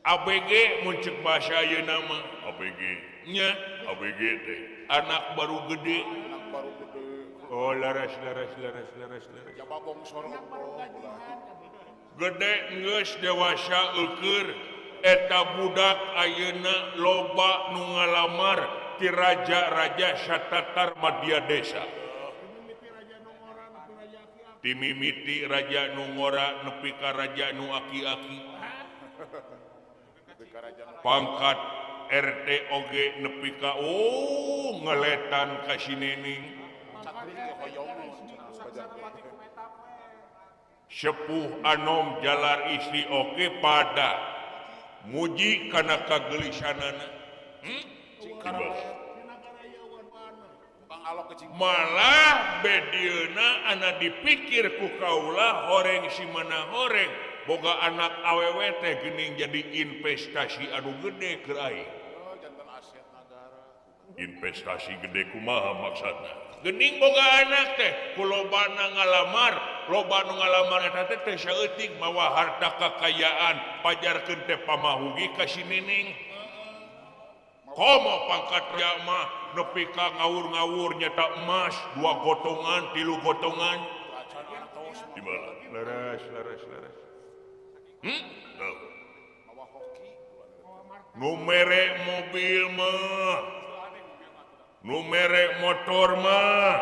ABG mun ceuk bahasa ayeuna mah ABG nya ABG teh anak baru gede. Anak baru gede. Oh laras laras laras laras laras. Gede geus dewasa eueur eta budak ayeuna loba nu ngalamar ti raja-raja satatar madya desa. Ti mimiti raja nu ngora nepi ka raja nu aki-aki. Pangkat RT oge nepi ka oh ngeletan ka si Nening. Sepuh anom jalar istri oge pada muji kana kagelisanana. Malah bedieuna ana dipikir ku kaula horeng si mana horeng boga anak awewe teh geuning jadi investasi anu gede keur aing. Investasi gede kumaha maksudna? Geuning boga anak teh ku lobana ngalamar, loba nu ngalamar eta teh teh saeutik mawa harta kakayaan pajarkeun teh pamahugi ka si Nining. Komo pangkat mah nepi ka ngawur-ngawur nyata emas 2 gotongan 3 gotongan. Di mana? Leres leres leres. Nu mere mobil mah, nu mere motor mah,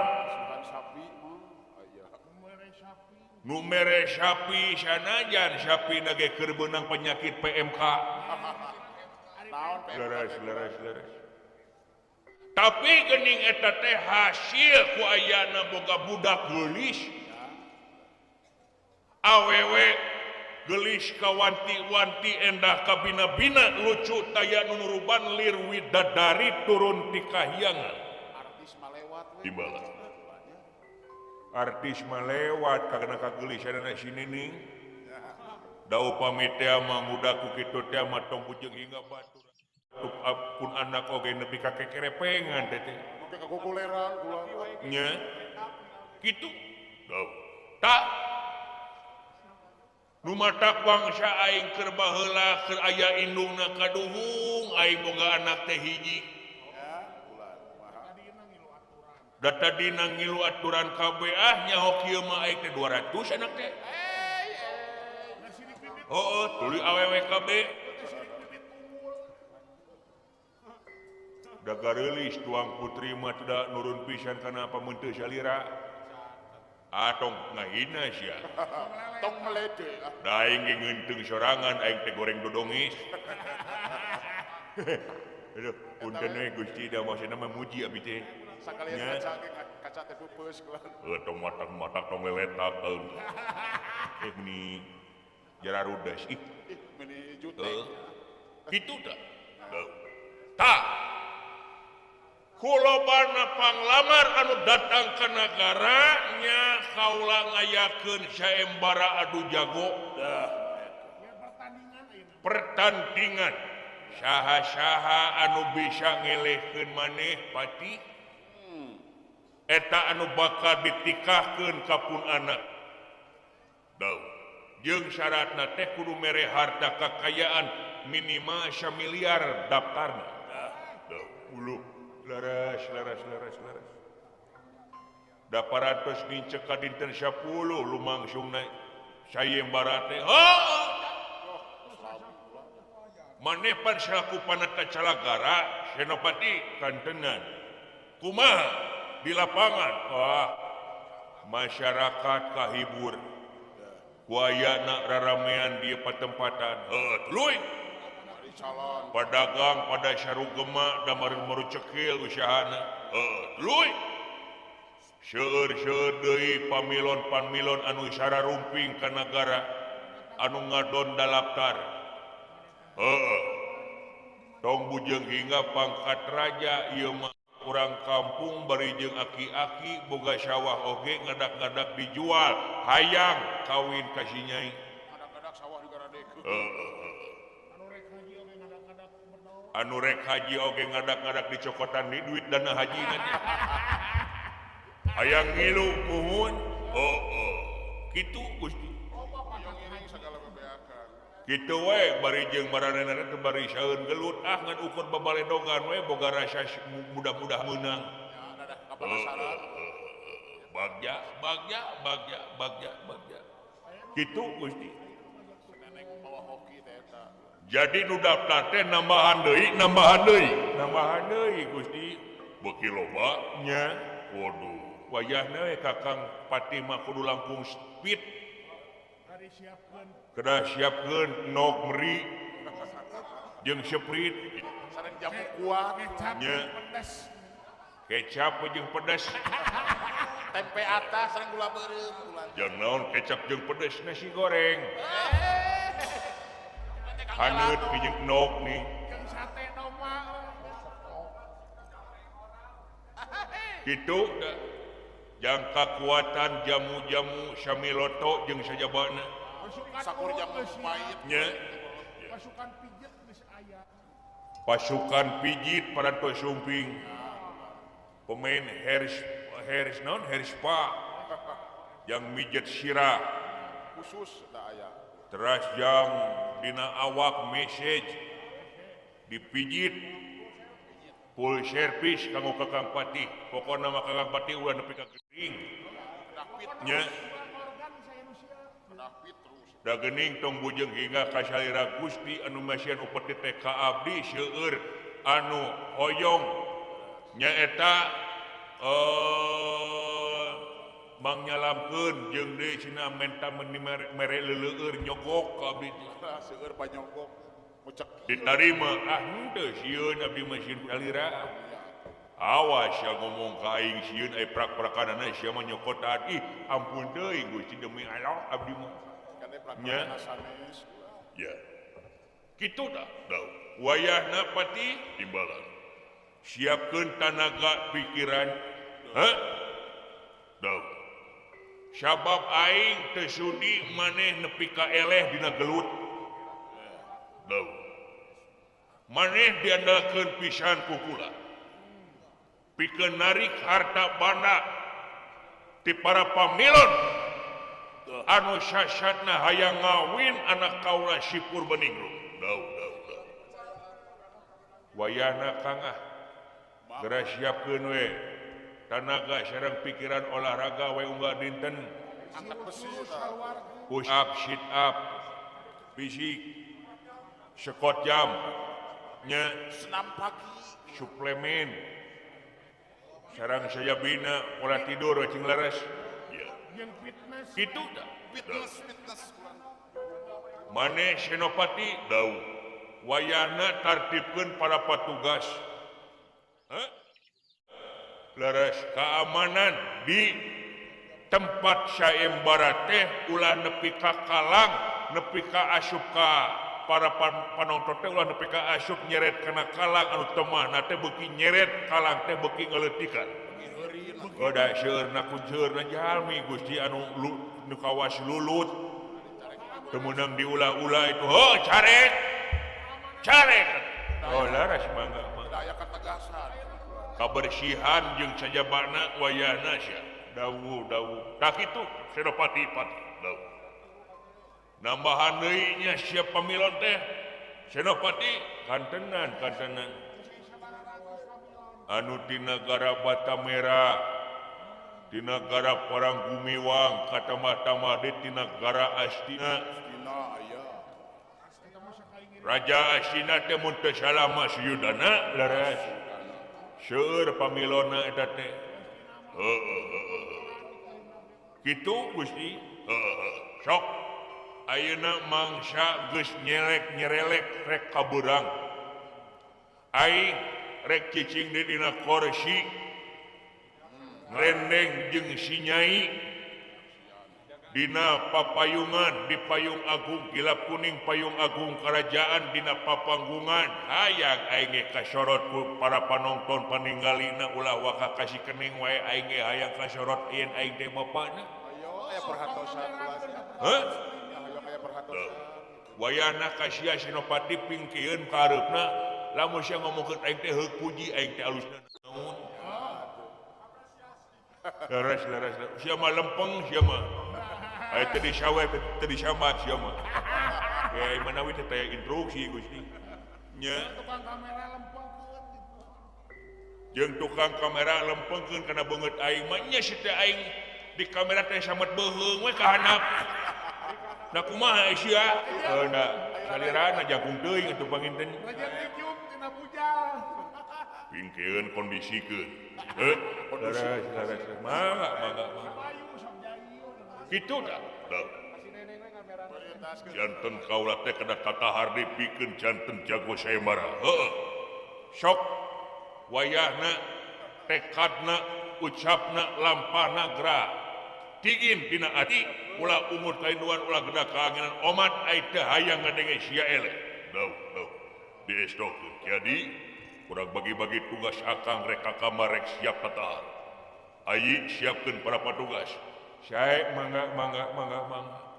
nu mere sapi sanajan sapi nage keur beunang penyakit PMK. Leres leres leres. Tapi geuning eta teh hasil ku ayana boga budak geulis. Awewe gelis kawanti-wanti endah kabina-bina lucu taya nu nuruban lir widadari turun ti kahyangan. Artis malewat. Di mana? Artis malewat karena kagelisanana si Nining. Da upami teh mah muda ku kitu teh mah tong bujeng hingga batur. Pun anak oge nepi ka kekerepengan teh teh. Nepi ka kukuleran kula. Nya. Kitu. Tak nu matak bangsa aing keur baheula keur aya indungna kaduhung aing boga anak teh hiji. Da tadina ngilu aturan kabeh ah nyaho kieu mah aing teh 200 anak teh. Heuh, tuluy awewe kabeh. Da gareulis tuang putri mah tidak nurun pisan kana pameuteuh salira. Ah tong ngahina sia. Tong meledek. Da aing ge ngeunteung sorangan aing teh goreng dodongis. Aduh, punten we Gusti da maksudna mah muji abi teh. Sakalian kaca kaca teh peupeus kula. Heuh tong matak-matak tong leletak. Eh meni jararudas ih. Ih meni jutek. Kitu tah. Tah. Kulobana panglamar anu datang ke negaranya kaula ngayakeun saembara adu jago. Pertandingan saha-saha anu bisa ngelehkeun maneh pati eta anu bakal ditikahkeun ka pun anak. Jeung syaratna teh kudu mere harta kakayaan minimal 1 miliar daftarna. Uluh. Leres, leres, leres, leres. Da parantos nincek ka dinten 10 lumangsung naik sayembara teh. Oh! Maneh pan salaku panata calagara Senopati kantenan. Kumaha di lapangan? Wah, masyarakat kahibur. Ku ayana raramean di patempatan. Heuh, tuluy. Pedagang pada sarugema da maru cekil usahana. Tuluy. Seueur-seueur deui pamilon-pamilon anu sararumping ka nagara anu ngadon dalaptar. Heuh. Tong bujeng hingga pangkat raja ieu mah urang kampung bari jeung aki-aki boga sawah oge ngadak-ngadak dijual hayang kawin ka si nyai. Ngadak-ngadak sawah digaradekeun. Heuh. Anu rek haji oge ngadak-ngadak dicokotan di duit dana haji nanti. Hayang ngilu muhun. Oh, oh. Kitu Gusti. Kitu we bari jeung maranehna teh bari saeun gelut ah ngan ukur babaledogan we boga rasa mudah-mudah meunang. Bagja bagja bagja bagja bagja. Kitu Gusti. Jadi nu daftar teh nambahan deui nambahan deui nambahan deui Gusti. Beuki loba nya. Waduh, wayahna we Kakang Patih mah kudu langkung speed. Kedah siapkeun nok meri jeung seprit sareng jamu kuah kecap pedes. Kecap jeung pedes. Tempe atas sareng gula beureum. Jeung naon kecap jeung pedes nasi goreng. Haneut jeung nok nih. Jeung sate domba. Kitu jang kakuatan jamu-jamu samiloto jeung sajabana. Sakur jamu pahit nya. Pasukan pijit geus aya. Pasukan pijit parantos sumping. Pemain Harris Harris naon Harris Pa yang mijet sirah khusus eta aya. Teras jang dina awak message dipijit full service kanggo Kakang Patih. Pokona mah Kakang Patih ulah nepi ka gering. Nya. Da geuning tong bujeng hingga ka salira Gusti anu masihan upeti teh ka abdi seueur anu hoyong nyaeta mangyalamkeun jeung deui cenah menta meuni mere leuleueur nyogok ka abdi seueur panyogok mucek ditarima ah henteu sieun abdi mah sieun salira. Awas ya ngomong ka aing sieun ai prak-prakanana sia mah nyokotan ih ampun teuing Gusti demi Allah abdi mah nya. Ya kitu dah wayahna Patih timbalan siapkeun tanaga pikiran heh daun sabab aing teu sudi maneh nepi ka eleh dina gelut daun maneh diandalkeun pisan ku kula pikeun narik harta banda ti para pamilon anu sasatna hayang ngawin anak kaula si Purbaningrum. Daun daun daun wayahna Kang ah geura siapkeun we tanaga sareng pikiran olahraga we unggal dinten push up sit up fisik squat jam nya senam pagi suplemen sareng sajabina pola tidur cing leres jeung fitness kitu da fitness fitness maneh Senopati daun wayahna tartibkeun para patugas heh leres keamanan di tempat sayembara teh ulah nepi ka kalang nepi ka asup ka para panonton teh ulah nepi ka asup nyeret kana kalang anu temahna teh beuki nyeret kalang teh beuki ngaleutikan. Oda seueurna ku seueurna jalmi Gusti anu nu kawas lulut teu meunang diulah-ulah itu heuh carek carek oh leres mangga aya kategasan kabersihan jeung sajabana wayahna sia dawuh dawuh tah kitu Senopati Patih dawuh nambahan deui nya sia pamilon teh Senopati kantenan kantenan anu ti nagara Batamera ti nagara Parang Gumiwang katamah-tamah deui ti nagara Astina. Raja Astina teh mun teu salah mah Suyudana leres seueur pamilona eta teh. Kitu Gusti. Sok ayeuna mangsa geus nyelek nyerelek rek kabeurang. Aing rek cicing di dina korsi ngrendeng jeung si Nyai dina papayungan di payung agung kilap kuning payung agung kerajaan dina papanggungan hayang aing ge kasorot ku para panonton paninggalina ulah waka kasih kening wae aing ge hayang kasorot yen aing teh bapana ayo aya perhatosan heuh ayo aya perhatosan wayahna ka sia Senopati pingkieun ka hareupna lamun sia ngomongkeun aing teh heuk puji aing teh alusna naon leres leres sia mah lempeng sia mah. Ayo tadi sawah, tadi sama siapa? Kayak manawi teh taya instruksi Gusti. Nya tukang kamera lempengkeun gitu. Jeung tukang kamera lempengkeun kana beungeut aing mah nya si teh aing di kamera teh samet beuheung we ka handap. Nah kumaha sia? Heuh salirana jangkung teuing atuh panginten. Rajang dicium tina bujal. Pingkeun kondisikeun. Heuh, leres. Mangga, mangga, mangga. Kitu tah. Janten kaula teh kada katahar dipikeun janten jago sayembara. Heuh. Sok wayahna tekadna ucapna lampahna gerak. Tingin dina ati ulah umur kainduan ulah geda kaanginan omat ai teu hayang ngadenge sia eleh. Dau dau. Diestokeun. Jadi urang bagi-bagi tugas akang rek ka kamar rek siap tatahar. Ayi siapkeun para patugas. Sae mangga mangga mangga mangga.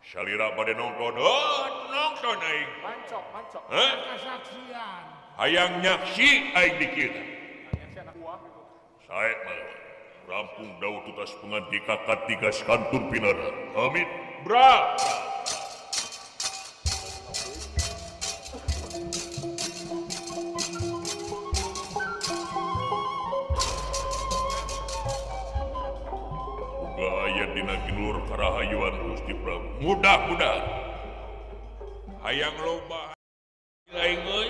Salira bade nonton. Oh, nonton aing. Mancok, mancok. Heh? Kasaksian. Hayang nyaksi aing dikira. Hayang anak buah gitu. Sae mangga. Rampung daun tutas penganti kakak tigas kantur pinara. Amin. Bra. Muga aya dina ginur karahayuan Gusti Prabu. Mudah-mudahan. Hayang loba aing euy.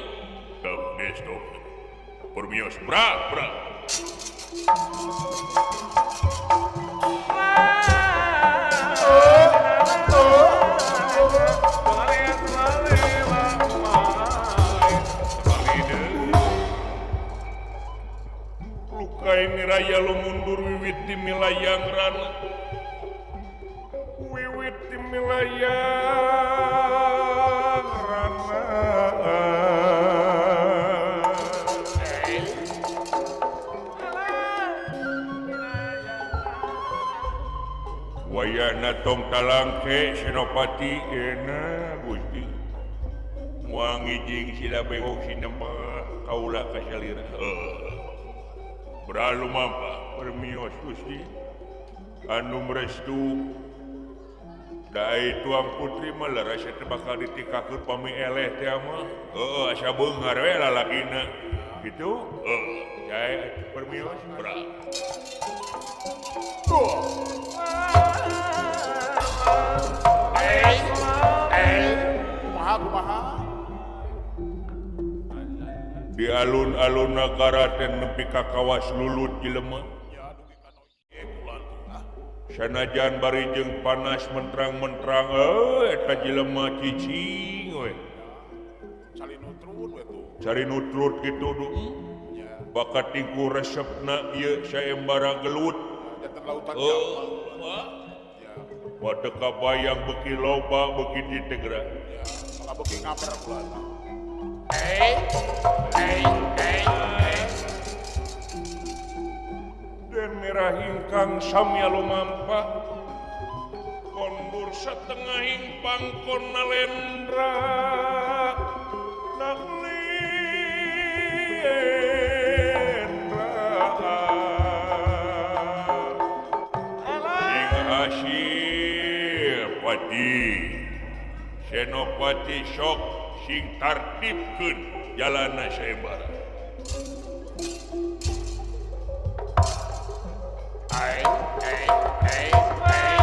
Daun desto. Permios bra bra. Luka ini raya lu mundur wiwit di milayang rana, wiwit di milayang rana. Wayahna tong talangke Senopati enak Gusti. Moal ngijing sila bewok sinema kaula ka salira. Beralu mampa permios Gusti. Anu merestu da tuang putri mah leres teh bakal ditikakeun pami eleh teh mah. Heuh asa beunghar we lalakina. Kitu? Heuh, jae permios bra. Di alun-alun nagara teh nepi ka kawas lulut jelema. Sanajan bari jeung panas mentrang-mentrang euy eta jelema cicing we. Cari nutrut we tuh. Cari nutrut kitu duh. Bakat tingku resepna ieu saembara gelut. Lautan oh, waduh kabayang beki loba beki ditegra. Ya, malah beki ngamer pula. Den merah ingkang samya lumampa, kondur setengah ingpang kon nalendra, nalendra. Pati Senopati sok sing tartibkeun jalana sayembara. Ai ai ai ai.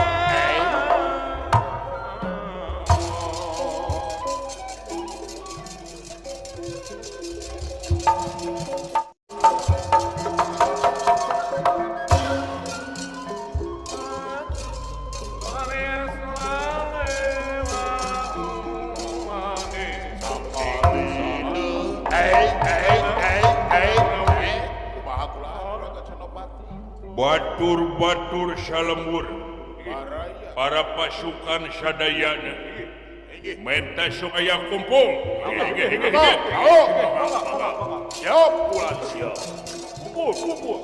Batur-batur salembur para pasukan sadayana menta sok aya kumpul. Siap bulan siap. Kumpul kumpul.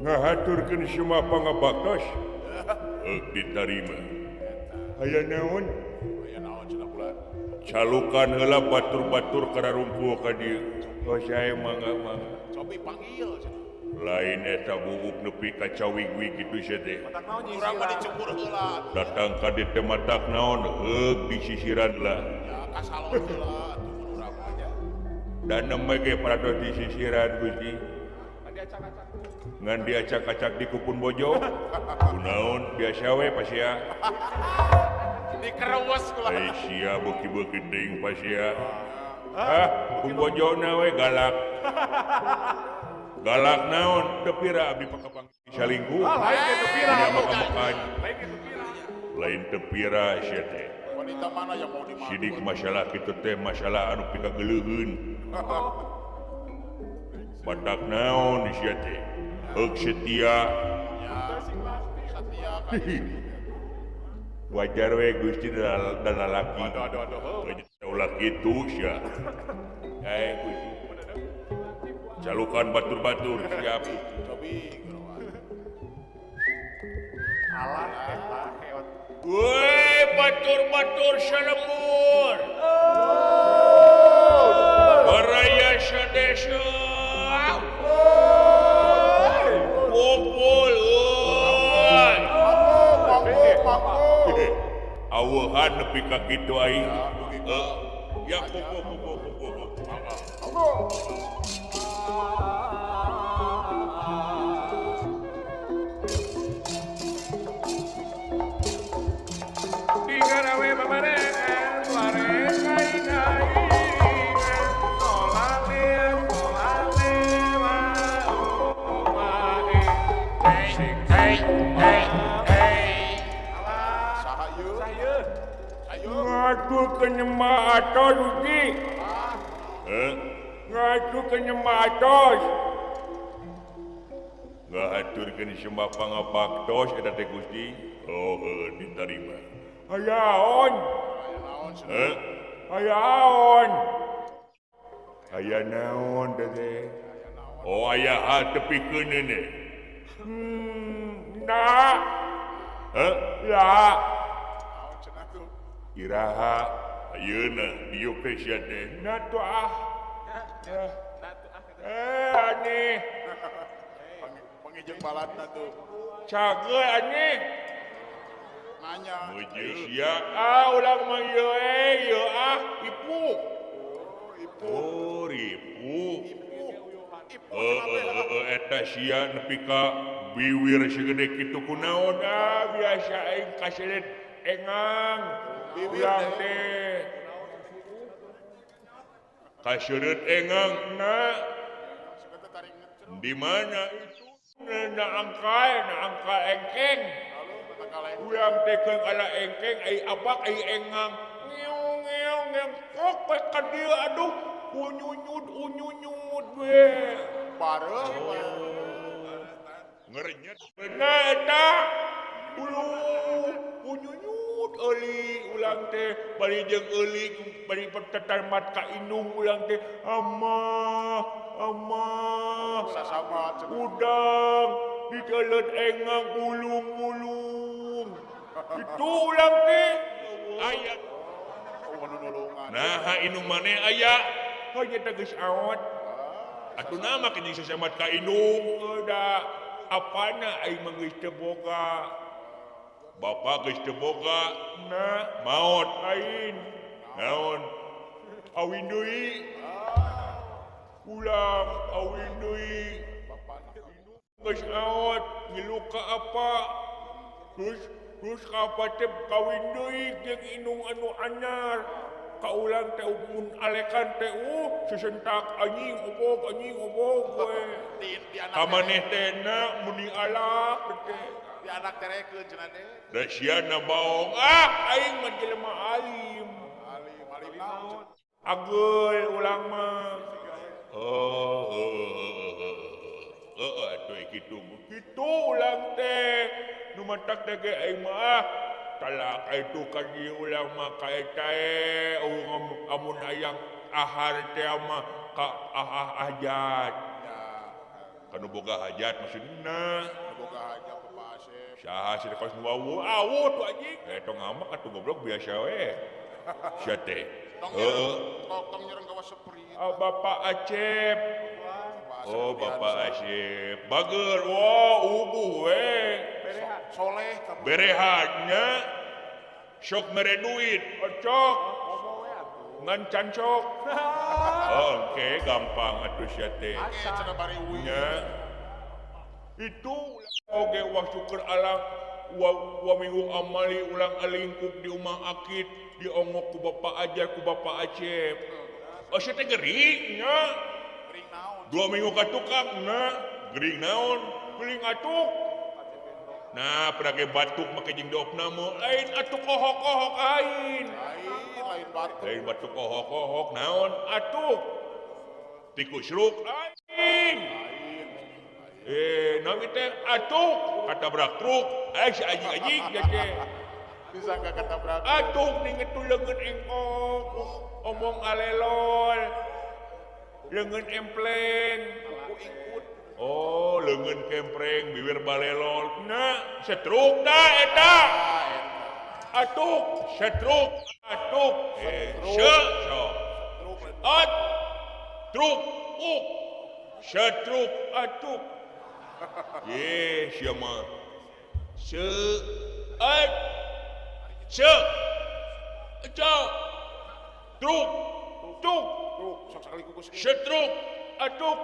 Ngahaturkeun semua pangabaktos. Heuk ditarima. Aya naon? Aya naon cenah bulan? Calukan heula batur-batur kararumpuh ka dieu. Oh sae mangga mangga. Cobi panggil cenah. Lain eta buuk nepi ka cawigwig kitu sia teh. Urang mah dicukur heula. Datang ka dieu teh matak naon heuk disisiran lah. Ya ka salon heula atuh mun urang mah nya. Dan nembe ge parados disisiran Gusti. Ngan diacak-acak di kupun bojo. Kunaon biasa we pasia. Dikerewes kula. Ai sia beuki-beuki teuing pasia. Hah, pun bojona we galak. Galak naon teu pira abdi pakapang salingkuh. Lain teu pira. Lain teu pira sia teh. Wanita mana yang mau dimadu? Sidik masalah kitu teh masalah anu pikageuleuheun. Badak naon sia teh. Heuk setia. Setia ka. Wajar we Gusti dan lalaki. Ulah kitu sia. Eh Gusti. Calukan batur-batur siap. Cobi geroan. Alah eta heot. Woi batur-batur salembur. Baraya sadesa. Kumpul euy. Aweuhan nepi ka kitu aing. Ya kumpul kumpul kumpul. Digarawe babarengan wareng kaing-kaingan solale solale wa sing hey hey hey. Saha ieu? Saha. Ngadu kenyemah atos uji. Ngadu kenyemah atos. Ngahaturkeun sembah pangabaktos eta teh Gusti. Oh, diterima. Aya on. Heh? Aya on. Aya naon teh? Oh, aya hal tepikeun neuneh. Nah. Heh? Ya. Iraha ayeuna diuk teh sia teh. Na tuh ah. Aneh. Pangijeng baladna tuh. Cageur aneh. Nanya. Sia ah ulang mah ieu ieu ah ipu. Oh, ripu. Heeh eta sia nepi ka biwir segede kitu kunaon ah biasa aing kaselet engang. Biwir teh. Kaselet engang na. Di mana itu? Na angkai engkeng. Urang teh keun ala engkeng ai abak ai engang. Ngeong ngeong ngeong kok we ka dieu aduh unyunyut unyunyut we. Bareuh. Ngerenyet bener eta. Uluh unyunyut euly ulang teh bari jeung euly bari pertetarmat ka indung ulang teh amah amah sasabat udang ditelet engang ulung-ulung itu ulang teh aya nah indung maneh aya hanya teh geus awet atuh nama ke jeung sasamat ka indung da apana aing mah geus teu boga bapak geus teu boga nah maot aing naon awin deui ulang awin deui geus awet ngilu ka apa terus terus ka apa teh kawin deui jeung indung anu anyar ka ulang teh mun alekan teh sesentak anjing obog we ka maneh teh na muni alak teh di anak terekeun cenah teh da sia na baong ah aing mah jelema alim alim alim naon ageul ulang mah oh atuh kitu kitu ulang teh nu matak teh ge aing mah talak itu ka dieu ulang mah ka eta amun hayang ahar teh mah ka ahah hajat kanu boga hajat maksudna boga hajat Bapak Asep Saha sih kos nu awu awu tuh anjing. Tong ngambek atuh goblok biasa we. Sia teh. Heeh. Tong nyereng gawa seprit. Oh, Bapak Acep. Oh, Bapak Acep. Bager, wah ubuh we. Soleh berehatnya. Sok mere duit, ocok. Ngan cancok. Oke, gampang atuh sia teh. Nya. Itu oge wah syukur alam wa minggu amali ulang alingkup di umah akit diongok ku Bapak Ajar ku Bapak Acep. Oh sia teh gering nya. Gering naon? 2 minggu ka tukang nya, gering naon? Gering atuk. Nah, pernah batuk make jeung diopna mah lain atuk kohok-kohok lain. Lain batuk. Lain batuk kohok-kohok naon atuk. Tikus ruk lain. Nami teh atuk katabrak truk, si anjing-anjing teh. Bisa enggak katabrak. Atuk ningetu leungeun engkong, omong alelol. Leungeun empleng. Oh, leungeun kempreng, bibir balelol. Nah, setruk dah eta. Atuk, setruk, atuk. Se, sok. At, truk, uk. Setruk, atuk. Ye, sia mah. Se, at, se, ca, truk, tuk. Sok sakali kukus. Setruk, atuk.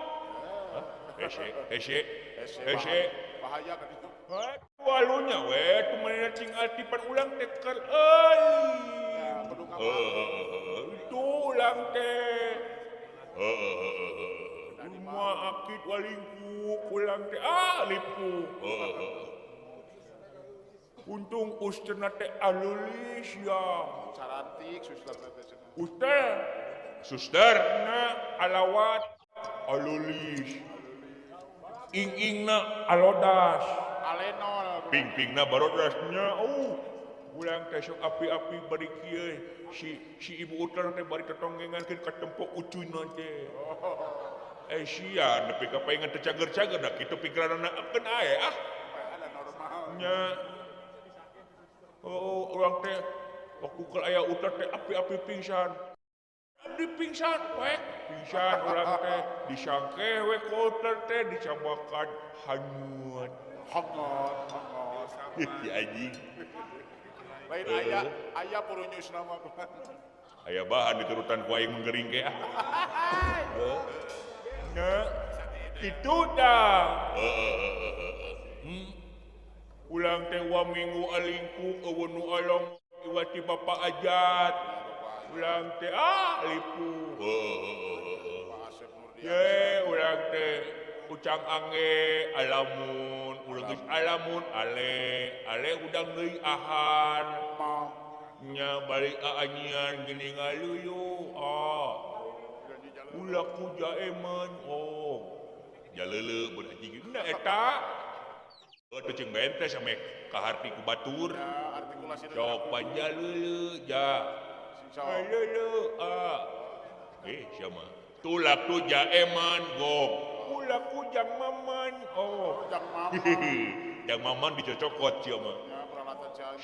Hese, hese, hese. Bahaya kan itu. Walunya we, tumanina cing altipan ulang teh keur euy. Itu ulang teh. Rumah akit walingku ulang teh ah lipu. Untung usterna teh alulis ya. Carantik suster teh. Uster, susterna alawat alulis. Ing-ingna alodas alenol ping-pingna barodasnya ulang teh sok api-api bari kieu si ibu utar teh bari tetonggengan keun katempok ucuna teh sia nepi ka paingan teh cager-cager da kitu pikiranna keun ae ah nya oh urang teh waktu keur aya utar teh api-api pingsan abdi pingsan we pingsan urang teh disangke we kotor teh dicabakan hanyut hangat hangat si anjing lain aya aya purunyus nama aya bahan diturutan ku aing menggering ke ah nya kitu dah ulang teh wa minggu alingku eueun nu along iwati Bapak Ajat ulang teh ah lipu ye ulang teh ucang ange alamun ulang geus alamun ale ale udang deui ahan nya balik aanyian geuning ngaluyu ah ulah ku jaeman oh jaleuleu beun anjing na eta teu jeung bente sampe kaharti ku batur sok panjaleuleu ja Lele ah siapa tulak tu jaeman gop ulak ku jang maman oh jang maman jang maman dicocokot siapa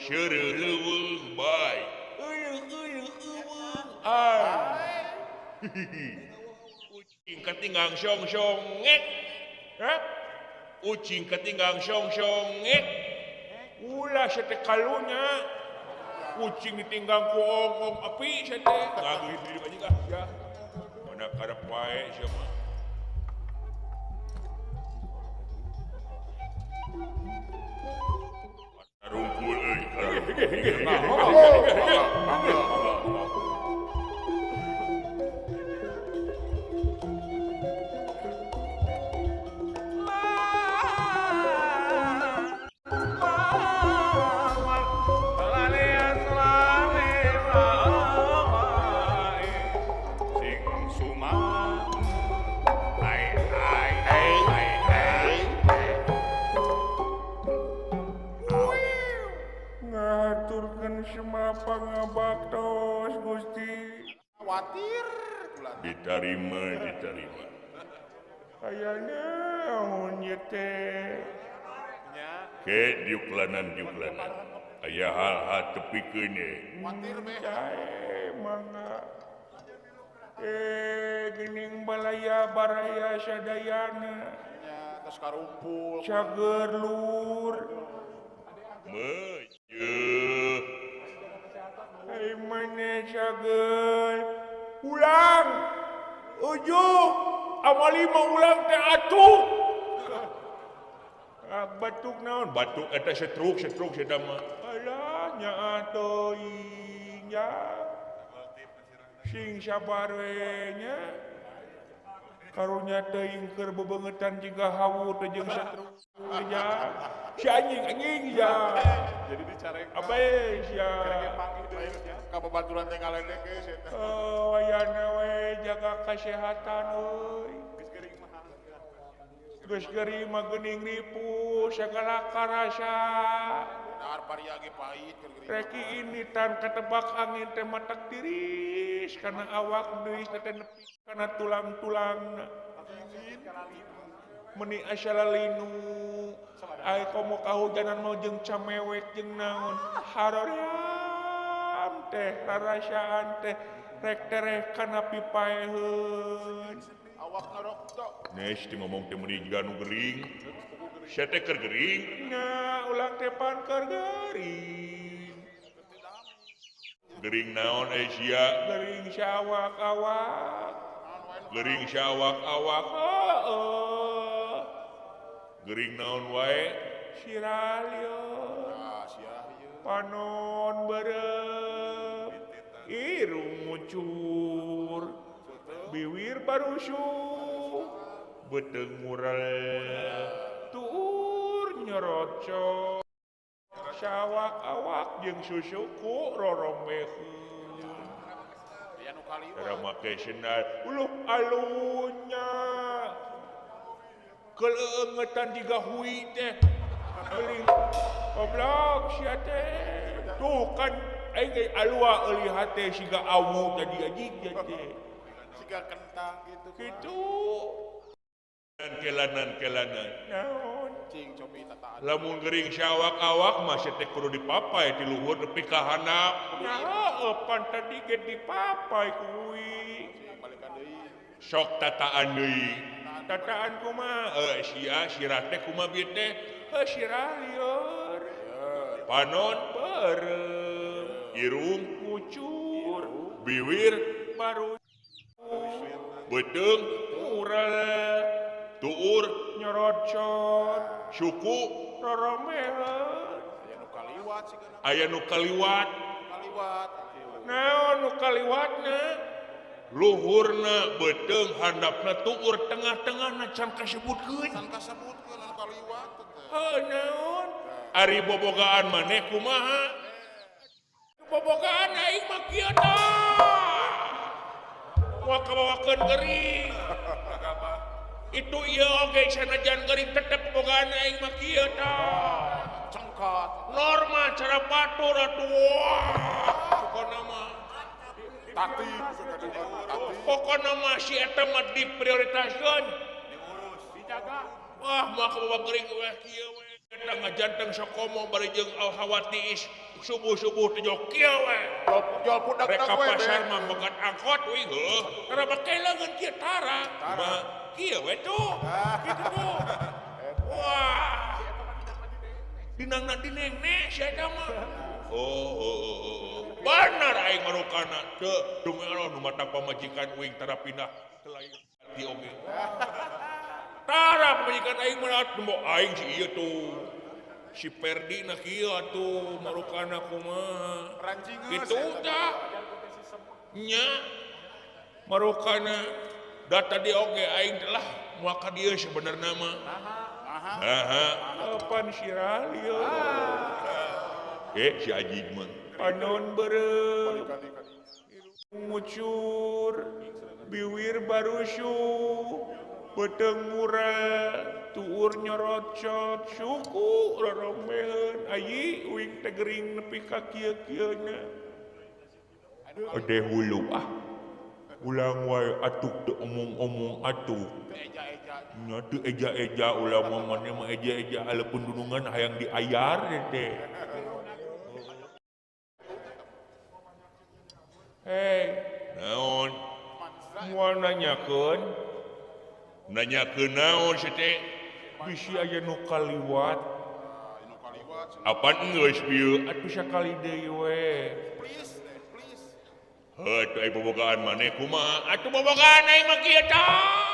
seureuh leuweung bae eueuh eueuh ah ucing katinggang song-song ngek ha ucing katinggang song-song ngek ulah sete kalunya kucing ditinggang ku ongong api sia teh ngageuh diri anjing ah ya mana karep wae sia mah rungkul euy. Pangabaktos Gusti khawatir diterima diterima aya naon ieu teh Ke diuklanan diuklanan. Aya hal-hal tepikeun ye. Mangga. Geuning balaya baraya sadayana. Nya tos karumpul. Cager lur. Meujeut. Ai mane cager. Ulang. Ujuk. Amali mah ulang teh atuh. Batuk naon? Batuk eta stroke stroke eta mah. Alah nya teuing nya. Sing sabar we nya. Karunya teuing keur bebeungetan jiga hawu teh jeung stroke nya. Si anjing anjing ya. Jadi dicarek. Abe sia. Panggih deui nya. Ka babaturan teh ngaledek ge sia teh. Oh, wayana we jaga kesehatan euy. Geus gering mah geuning ripuh sagala karasa. Dahar paria ge pahit keur gering. Reki ini tan ketebak angin teh matak tiris kana awak deui teh nepi kana tulang-tulangna. Meni asala linu. Ai komo kahujanan mau jeung camewek jeung naon. Haroream teh rarasaan teh rek tereh kana pipaeheun. Awak ngaroktok. Nes di ngomong teh meuni jiga nu gering. Sia teh keur gering. Nya ulang teh pan keur gering. Gering naon eh sia? Gering sawak-awak. Gering sawak-awak. Heeh. Gering naon wae? Sirah lieur. Ah, sirah lieur. Panon beureum. Irung ngucur. Biwir barusuh. Beuteung murel. Tuur nyorocok. Sawak-awak jeung susuku rorombeheun. Aya nu kaliwat. Tara make sendal. Uluh alunya. Keleungetan jiga hui teh. Geuling goblok sia teh. Tuh kan aing ge alua euy hate siga awu tadi anjing teh. Siga kentang gitu. Kitu. Kelanan kelanan. Naon? Cing cobi tataan. Lamun gering sawak-awak mah sia teh kudu dipapai ti luhur nepi ka handap. Nah, heueuh pan tadi ge dipapai ku hui. Balikan deui. Sok tataan deui. Tataan kumaha? Sia sirah teh kumaha bieu teh? Heuh sirah lieur. Panon beureum. Irung ngucur. Biwir baru. Beuteung murel. Tuur nyorocot. Suku roromeheun. Aya nu kaliwat sigana. Aya nu kaliwat. Kaliwat. Naon nu kaliwatna? Luhurna beuteung handapna tuur tengah-tengahna can kasebutkeun. Can kasebutkeun anu kaliwat teh. Heuh naon? Ari bobogaan maneh kumaha? Bobogaan aing mah kieu tah. Moal kabawakeun gering. Itu ieu oge sanajan gering tetep bobogaan aing mah kieu tah. Cengkot. Normal cara batur atuh. Pokona mah tati. Pokona mah si eta mah diprioritaskeun. Diurus, dijaga. Wah, mah kabawa gering we kieu we. Eta ngajanteng sokomo bari jeung alhawatiis subuh-subuh teh jok kieu we. Jual pudak Rek ka we. pasar mah megat angkot we heuh. Tara make leungeun kieu tara. Mah kieu we tuh. Kitu tuh. Wah. Dinangna dinene si eta mah. Oh, oh, oh, oh. Benar aing marukana. Teu demi Allah nu mata pamajikan uing tara pindah ke lain hati oge. Tara pamajikan aing mah nembo aing si ieu tuh. Si Perdi na kieu atuh marukana kumaha. Kitu tah. Nya marukana da tadi oge aing teh lah moal ka dieu sebenarna mah. Naha. Pan sirah lieur. Si Ajig mah. Panon beureum. Ngucur. Biwir barusuh. Beuteung murel. Tuur nyorocot. Suku rorombeheun. Ayi uing teh gering nepi ka kieu-kieu nya. Ade hulu ah. Ulang wae atuk teu omong-omong atuk. Nya teu eja-eja ulah maneh mah eja-eja aleupun dunungan hayang diayar teh. Hei, naon? Moal nanyakeun? Nanyakeun naon sih teh? Bisi aya nu kaliwat. Apaan geus ieu? Atuh sakali deui we. Please deh, please. Heuh, atuh aya bobogaan maneh kumaha? Atuh bobogaan aing mah kieu tah.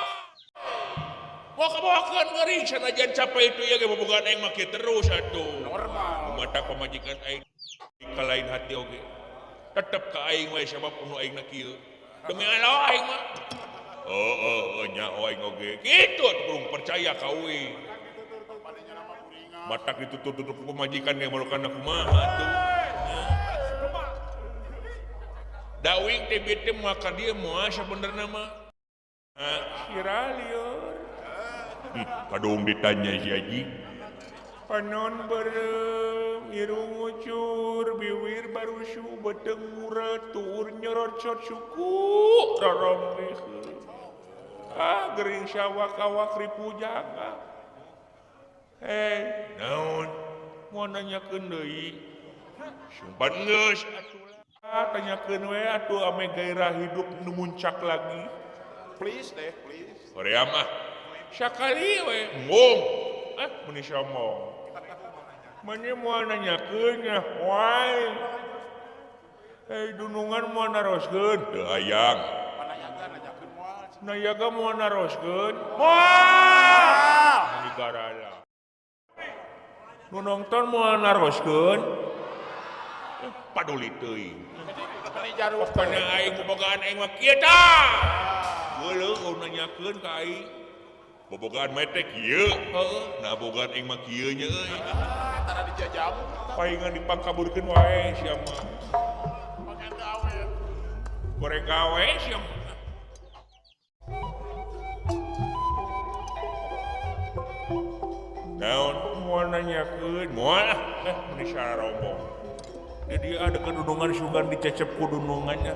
Moal kabawakeun geuring sanajan capek itu ieu ge bobogaan aing mah kieu terus atuh. Normal. Mata pamajikan aing ka lain hati oge. Tetep ka aing we sabab anu aing na kieu. Demi Allah aing mah. Heeh, nyaho aing oge. Kitu atuh kurang percaya ka uing. Matak ditutup-tutup ku pamajikan ge malukan kumaha atuh. Da uing teh bieu teh moal ka dieu moal sabenerna mah. Sira lieur. Kadung ditanya si Haji. Panon berem, irung ngucur, biwir barusu, beteng murah, tuur nyorocot suku, rorompeh. Ah, gering sawak-awak ripu jaga. Hei, naon? Mau nanyakeun deui? Sumpah geus atuh lah, tanyakeun we atuh ame gairah hidup nu muncak lagi. Please deh, please. Korea mah. Sakali we. Ngomong. Ah, meni sombong. Meni moal nanyakeun nya, wae. Hei, dunungan moal naroskeun. Teu hayang. Nanyakeun moal. Nayaga moal naroskeun. Moal. Meni garala. Nu nonton moal naroskeun. Paduli teuing. Meni jaruh. Pokona aing bobogaan aing mah kieu tah. Geuleuh kau nanyakeun ka aing. Bobogaan mah teh kieu. Heeh. Nah bobogaan aing mah kieu nya euy. Tara dijajamu. Paingan dipangkaburkeun wae sia mah. Makan gawe. Goreng gawe sia mah. Naon? Moal nanyakeun. Moal ah. Meni sarombong. Jadi ada kedunungan sugan dicecep ku dunungannya.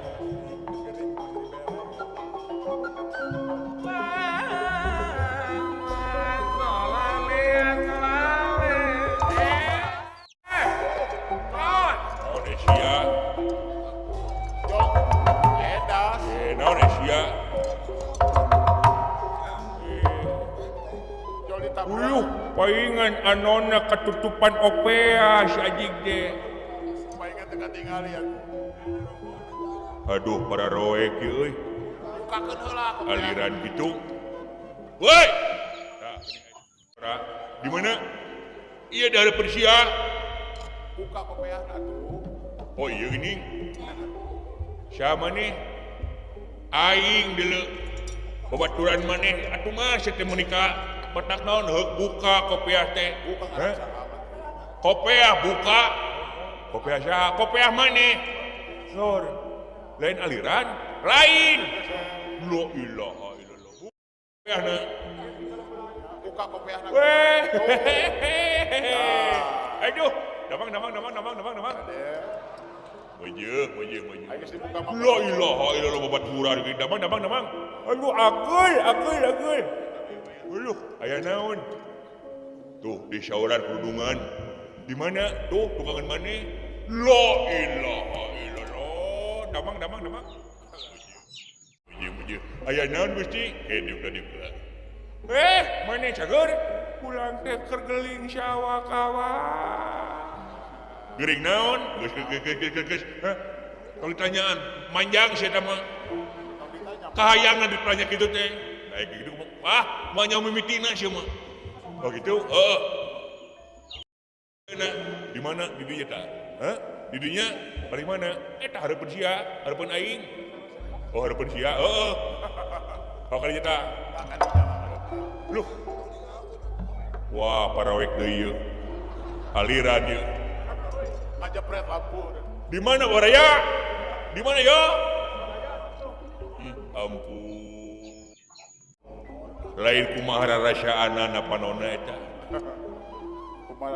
Naon Asia? Jok. Edas. Naon Asia? Jol ditabrak. Uyuh, paingan anona ketutupan opea si ajig deh. Paingan teu katingali atuh. Aduh, para roek ieu euy. Bukakeun heula kopeah. Aliran gitu. Woi. Tah, di mana? Iya dari Persia. Buka kopeahna atuh. Oh iya gini. Siapa nih? Aing deuleu. Babaturan maneh atuh mah sia teh menikah. Petak naon heuk buka kopiah teh. Buka Heh? Kopiah buka. Kopiah saha? Kopiah maneh. Sor. Lain aliran? Lain. La ilaha illallah. Kopiahna. Buka kopiahna. Weh. Aduh, damang damang damang damang damang damang. Mejeuh, mejeuh, mejeuh. Ayo geus dibuka mah. La ilaha illallah babaturan ge damang damang damang. Aduh, akul, akul, akul. Aduh, aya naon? Tuh di sauran kerudungan. Di mana? Tuh tukangan maneh. La ilaha illallah. Damang damang damang. Mejeuh, mejeuh. Aya naon Gusti? Hidup diuk. Maneh cager? Pulang teh keur geling sawak-awak. Gering naon? Geus geus geus geus geus. Hah? Kalau ditanyaan, manjang sia mah. Kahayangan ditanya kitu teh. Kayak gitu ah, moal nyaho mimitina sia mah. Oh gitu? Heeh. Nah, di mana di dinya tah? Hah? Di dinya paling mana? Eta hareupeun sia, hareupeun aing. Oh, hareupeun sia. Heeh. Oh kali tah. Luh. Wah, parawek deui ieu. Aliran ieu. Ngajepret lampu. Di mana waraya? Di mana ya? Ampun. Lain kumaha rarasaanana panonna eta.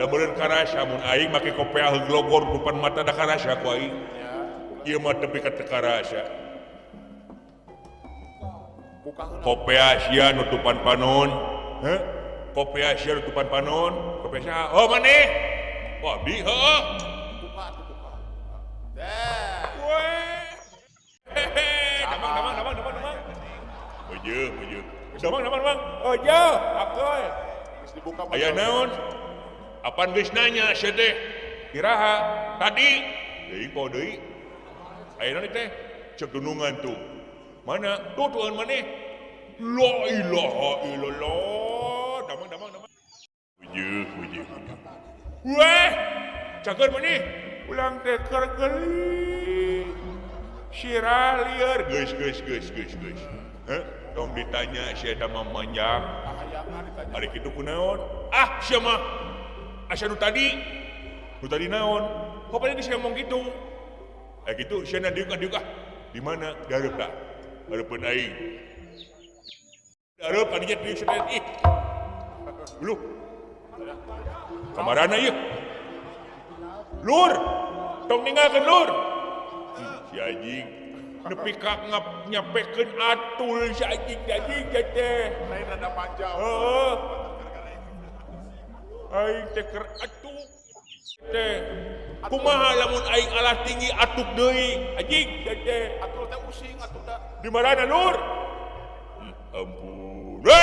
Da meureun karasa mun aing make kopeah glogor depan mata da karasa ku aing. Ieu mah tepi ka teu karasa. Kopeah sia nutupan panon. Heh kopea sia tutupan panon kopea sia oh maneh oh abdi heuh buka atuh buka teh weh damang damang damang damang damang beujeung beujeung damang damang damang oh jauh akoy geus dibuka aya naon apaan geus nanya sia teh iraha tadi deui poho deui aya naon teh cek dunungan tuh mana tuh tuan maneh la ilaha illallah damang damang damang beujeung beujeung weh cager maneh ulang teh keur geulis sirah lieur geus geus geus geus geus heh tong ditanya sia eta mah manjang ari kitu kunaon ah sia mah asa nu tadi naon kok pada geus ngomong kitu gitu sia na diuk diuk ah di mana dihareup tah hareupeun aing dihareup kadinya diuk sia ih lu kamarana ieu lur tong ninggalkeun lur si anjing nepi ka nyapekeun atul si anjing anjing teh lain rada panjang heeh aing teh keur atuk teh kumaha lamun aing alah tinggi atuk deui anjing teh atul teh using atuk da di marana lur ampun we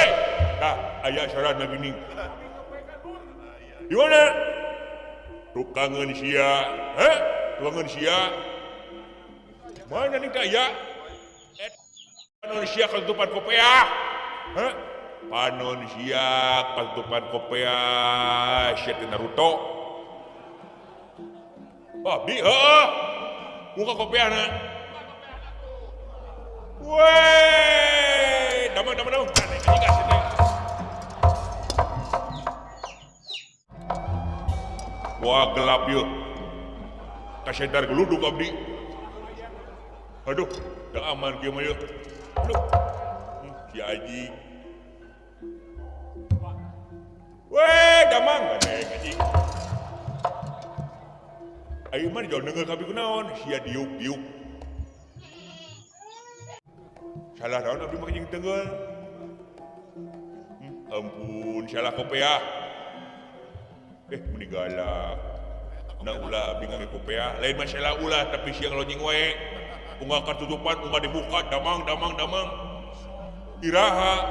tah aya sarana geuning di mana tukangeun sia heh tukangeun sia mana nih kaya panon sia katutupan kopea heh panon sia katutupan kopea sia teh Naruto oh bi heuh buka kopeana weh damang damang damang wah gelap yeuh kasedar geluduk abdi aduh teu aman kieu mah yeuh aduh si anjing weh damang gandeng anjing aing mah jauh deungeun kabeh kunaon sia diuk-diuk salah naon abdi mah jeung teunggeul ampun salah kopea meni galak na ulah abdi ngangge kopea lain masalah ulah tapi sia ngalonying wae unggal katutupan unggal dibuka damang damang damang iraha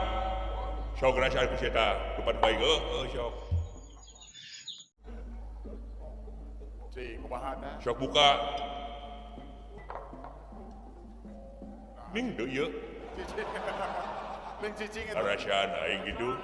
sok rasa ku sia tah tutupan bae heuh sok cing kumaha tah sok buka ning deui ieu ning cicing eta rasaan aing kitu